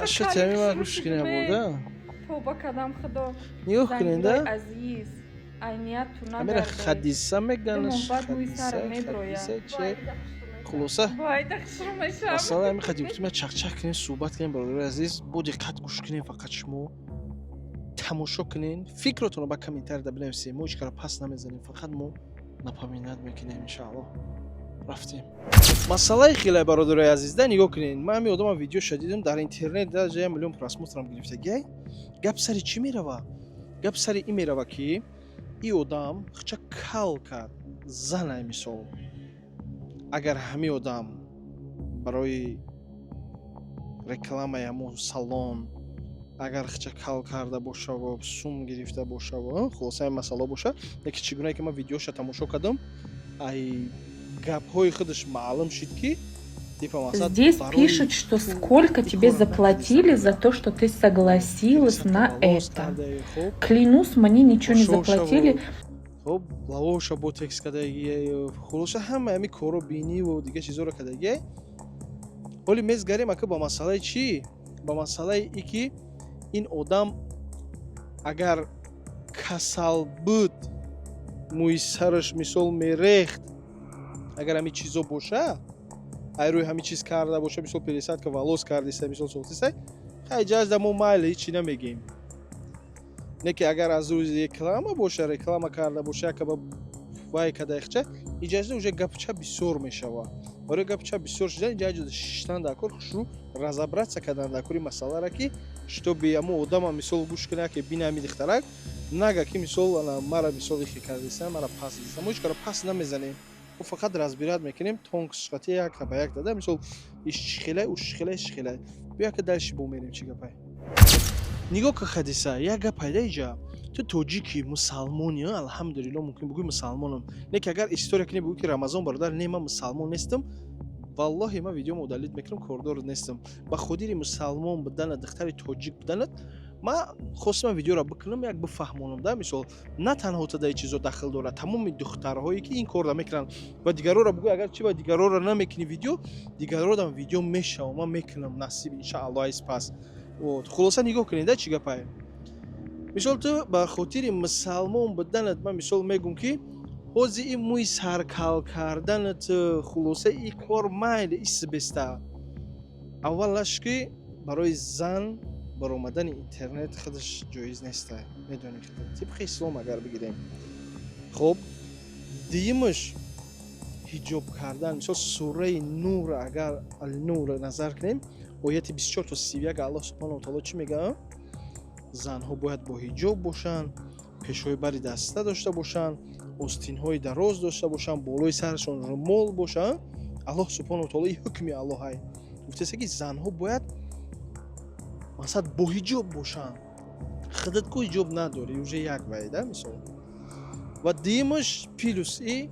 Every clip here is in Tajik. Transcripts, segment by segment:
Ашо тами ма гӯш кунем бурда. Тоба кардам, худо. Нигоҳ кунед, да. Азиз, айнияту Амира хадиса меганаш. Баъд мӯи сарам Хадиса. медрояд. Хадиса че, хулоса. Байда хушрӯ мешавам. Масъала ами хади гуфтим, чақчақ кунем, суҳбат кунем. Бародари азиз, бо диққат гӯш кунем, фақат шумо тамошо кунен, фикротонро ба комментарияда бинависем. Мо ҳеҷ кара пас намезанем, фақат мо напоминать мекунем, иншааллоҳ. Рафтем. Масъалаи хеле, бародарои азиз, да, нигоҳ кунед. Ман ҳами одама видеоша дидам дар интернет, даже 1 миллион просмотрам гирифтагиай. Гап сари чӣ мерава? Гап сари ин мерава, ки и одам хча кал кард занай. Мисол, агар ҳами одам барои рекламаи ҳамун салон агар хча кал карда бошаву сум гирифта бошаву, хулоса, ин масъала боша. Яке чӣ гунае ки ман видеоша тамошо кардам, ай гапҳои худаш маълум шуд, ки типа мақсад Здесь барои пишут, что сколько тебе заплатили за то, что ты согласилась на это. Клянусь, мне ничего не заплатили. Хоб, лавоша ботекс кардагие, хулоса, ҳама ҳами коро, биниву дига чизоро кардагие. Ҳоли мезгарем ака ба масъалаи чӣ? Ба масъалаи и ки ин одам агар касал буд, мӯи сараш, мисол, мерехт, агар ҳами чизо боша, ай рӯи ҳами чиз карда боша, мисол, пересадка волос кардиса, мисол, сохтиса, хай, ҷазда мо майли, ҳичи намегем. Не ки агар аз рӯи реклама боша, реклама карда боша, якаба вай када ихча, иҷаза уже гапча бисёр мешава. Барои гапча бисёр шудан иҷа шиштан дар кор, хушрӯ разобраться кардан дар кори масъалара, ки чтобы ҳамо одама, мисол, гӯш куна, ки бина, ҳами духтарак нага, ки, мисол, ана мара, мисол, ихе кардиса, мара пас диса. Мо ҳеҷ кара пас намезанем, мо фақат разбирать мекунем тонкости як ба як дада. Мисол, иш чӣ хелай, уш чӣ хелай, чӣ хелай. Биё, ка дальше бо мерем, чӣ гапай. Нигоҳ ка, Хадиса, як гап пайда иҷа. Ту тоҷики, мусалмони, алҳамдулилло, мумкин бугӯи мусалмонам. Не ки агар история кунӣ, бугӯ ки Рамазон бародар, не, ман мусалмон нестам, валлоҳи, ман видеомо удалить мекунам, кордор нестам. Ба хотири мусалмон буданат, духтари тоҷик буданат, ман хостам видеоро бикунам, як бифаҳмонам, да. Мисол, на танҳо ту дар чизо дахл дорад, тамоми духтарҳое ки ин корро мекунанд ва дигарора бугӯ. Агар чи ба дигарора намекунӣ видео, дигарорам видео мешавам, ман мекунам, насиб, иншаалло, айс пас. Вот, хулоса, нигоҳ кунед, да, чӣ гапае. Мисол, ту ба хотири мусалмон буданат, ман, мисол, мегӯм, ки ҳози ин мӯи саркал карданат, хулоса, и кор майли, исбеста. Аввалаш, ки барои зан баромадани интернет худаш ҷоиз неста, медонӣ, тибқи ислом агар бигирем. Хоб, дуюмаш, ҳиҷоб кардан. Мисол, сураи Нур, агар Алнур назар кунем, ояти 24 то 31, Аллоҳ субҳанаҳу таоло чӣ мегӯяд? Занҳо бояд бо ҳиҷоб бошанд, пешҳои бари даста дошта бошанд, остинҳои дароз дошта бошанд, болои сарашон румол бошанд. Аллоҳ субҳанаҳу таоло, и ҳукми Аллоҳай, гуфтааст, ки занҳо бояд, масалан, бо ҳиҷоб бошанд. Худат ку ҳиҷоб надорӣ, уже як вайда, мисол. Ва дуюмаш, плюс и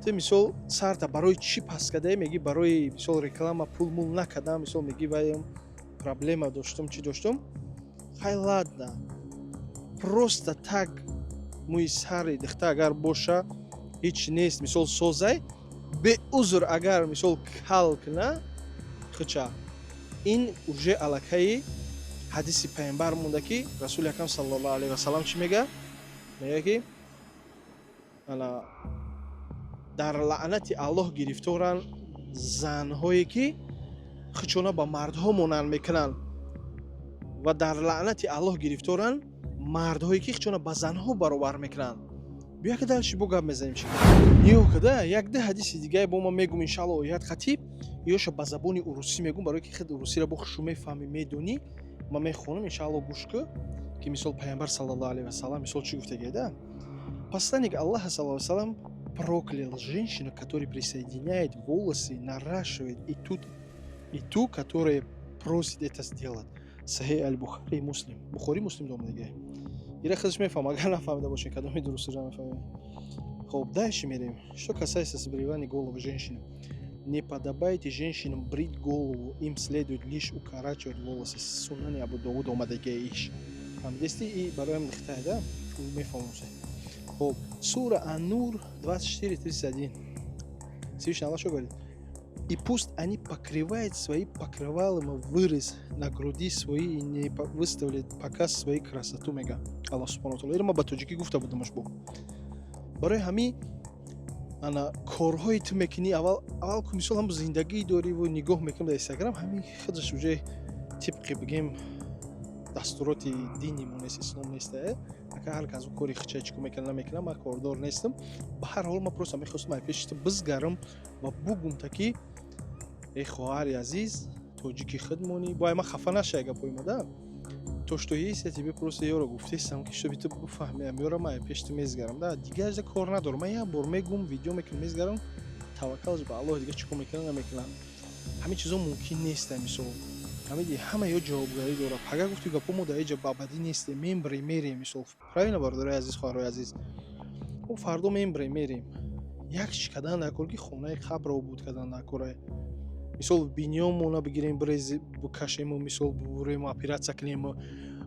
ту, мисол, сарта барои чӣ пас кардае? Мегӣ, барои, мисол, реклама пул мул накардам, мисол, мегӣ, ваем проблема доштум, чӣ доштум. Хай, ладно, просто так мӯи сари дихта агар боша, ҳеҷ нест, мисол, созай. Беузр агар, мисол, кал куна хича, ин уже аллакаи ҳадиси пайғамбар монда, ки Расули Акрам саллаллоҳу алайҳи васалам чӣ мега? Мега, ки ана дар лаънати Аллоҳ гирифторанд занҳое, ки хичона ба мардҳо монанд мекунанд, ва дар лаънати Аллоҳ гирифторанд мардҳое, ки хичона ба занҳо баробар мекунанд. Биё, ки дальше бо гап мезанем. Чи нигоҳ када, якда ҳадиси дигае бо ман мегум, иншаалло, оят хатиб ёша ба забони урусӣ мегум, барое ки худ урусиро бо хушу мефаҳмӣ, медонӣ. Ман мехонам, иншаалло, гӯш кӯ, ки, мисол, пайғамбар саллаллоҳу алайҳи васалам, мисол, чӣ гуфтагида. Посланник Аллаха саллаллоҳу алайҳи васалам проклял женщину, которая присоединяет волосы, наращивает, и тут и ту, которая просит это сделать. Сахих аль-Бухари, Муслим. Бухори, Муслим домадига. Ира худаш мефаҳм, агар нафаҳмида бошед, кадоми дурустро мефаҳмед. Хоб, дальше мерем. Что касается сбривания головы женщины: не подобает женщинам брить голову, им следует лишь укорачивать волосы. Сунани Абу Довуд омадагия иш. Фаҳмидести? И бароям дихтае, да, мефаҳмосе. Хоб, сура Ан-Нур 24.31. Всевышний Аллах что говорит? И пусть они покрывают свои покрывалом вырез на груди свои и не выставляют показ своей красоту, мега Аллоҳ субҳану таала. Иро ма ба тоҷикӣ гуфта будамаш. Бо барои ҳамин ана корҳое ту мекунӣ, аввал аввал, мисол, ҳам зиндагӣ дориву нигоҳ мекунам дар Инстаграм, ҳамин худаш уже тибқи, бигем, дастуроти дини мо нест, ислом нест. Ака, ҳар кас кори хича чӣ мекунад, намекунад, ман кордор нестам. Ба ҳар ҳол, ман просто мехостам ай пеши ту бизгарам ва бугум та ки, эй хоҳари азиз, тоҷики худмонӣ, бо ай ман хафа нашай гапои ма да. То что есть, я тебе просто ёро гуфтестам, ки чтобы ту буфаҳми, амёра ман ай пеши ту мезгарам да. Дигарда кор надорам. Ман як бор мегум, видео мекунам, мезгарам, таваккалш ба Аллоҳ. Дига чӣ кор мекунам, намекунам, ҳамин чизо мумкин нест. Мисол, ҳамиди ҳама ё ҷавобгарӣ дорад. Пага гуфти гапо, мо дар иҷа бабадӣ нестем, мембрем, мерем. Мисол, правильно, бародарои азиз, хоҳарои азиз, мо фардо мембрем, мерем. Як чӣ кардан накор, ки хонаи қабрро обуд кардан накора. Мисол, биниёмона бигирем, бикашему, мисол, бубурему, оператсия кунем,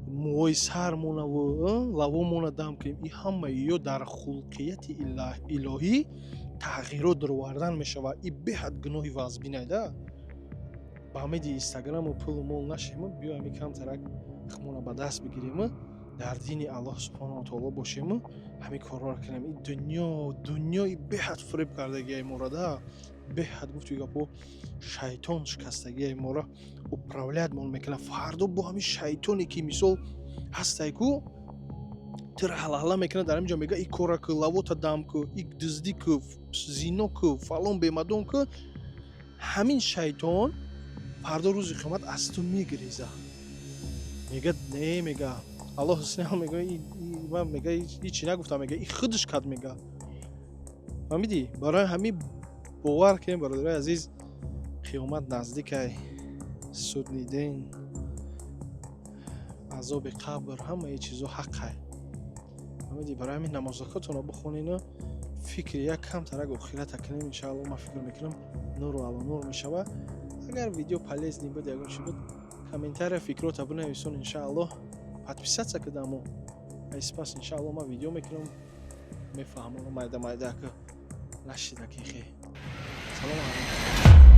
мӯҳои сармонаву лавомона дам кунем, и ҳама ё дар хулқияти илоҳӣ тағйирот даровардан мешавад. И беҳад гуноҳи вазбинай да. Ба ҳамиди Инстаграму пулу мол нашему, биё, ҳами камтарак хмона ба даст бигирему, дар дини Аллоҳ субҳонаҳу таоло бошему, ҳамин корҳоро кунем. И дунё, дунёи беҳад фиреб кардагиай мора да, беҳад, гуфти гапо, шайтон шикастагиай мора, управлять мон мекунад. Фардо бо ҳамин шайтоне ки, мисол, ҳастай ку, тира ҳалаҳала мекунад, дар ҳамин ҷо мега: и кора ку, лавота дам ку, и дуздӣ ку, зино ку, фалон бемадон ку. Ҳамин шайтон фардо рӯзи қиёмат аз ту мегиреза, мега: не, мега, Аллоҳ мега, ман, мега, ҳичи нагуфтам, мега, и худаш кад, мега. Фаҳмидӣ? Барои ҳамин бовар кунем, бародарои азиз, қиёмат наздикай, судный день, азоби қабр, ҳамаи чизо ҳаққай. Фаҳмидӣ? Барои ҳамин намозакотонро бихонену фикри як камтарак охирата кунем. Иншаалло, ман фикр мекунам, нуру ало нур мешавад. Агар видео полезный буд, ягон чи буд, комментария, фикрота бинависон. Иншаалло, подписаться кидамо. Айспас, иншаалло, ман видео мекунам, мефаҳмонам майда майда, ка нашида ки хе. Салому алайкум.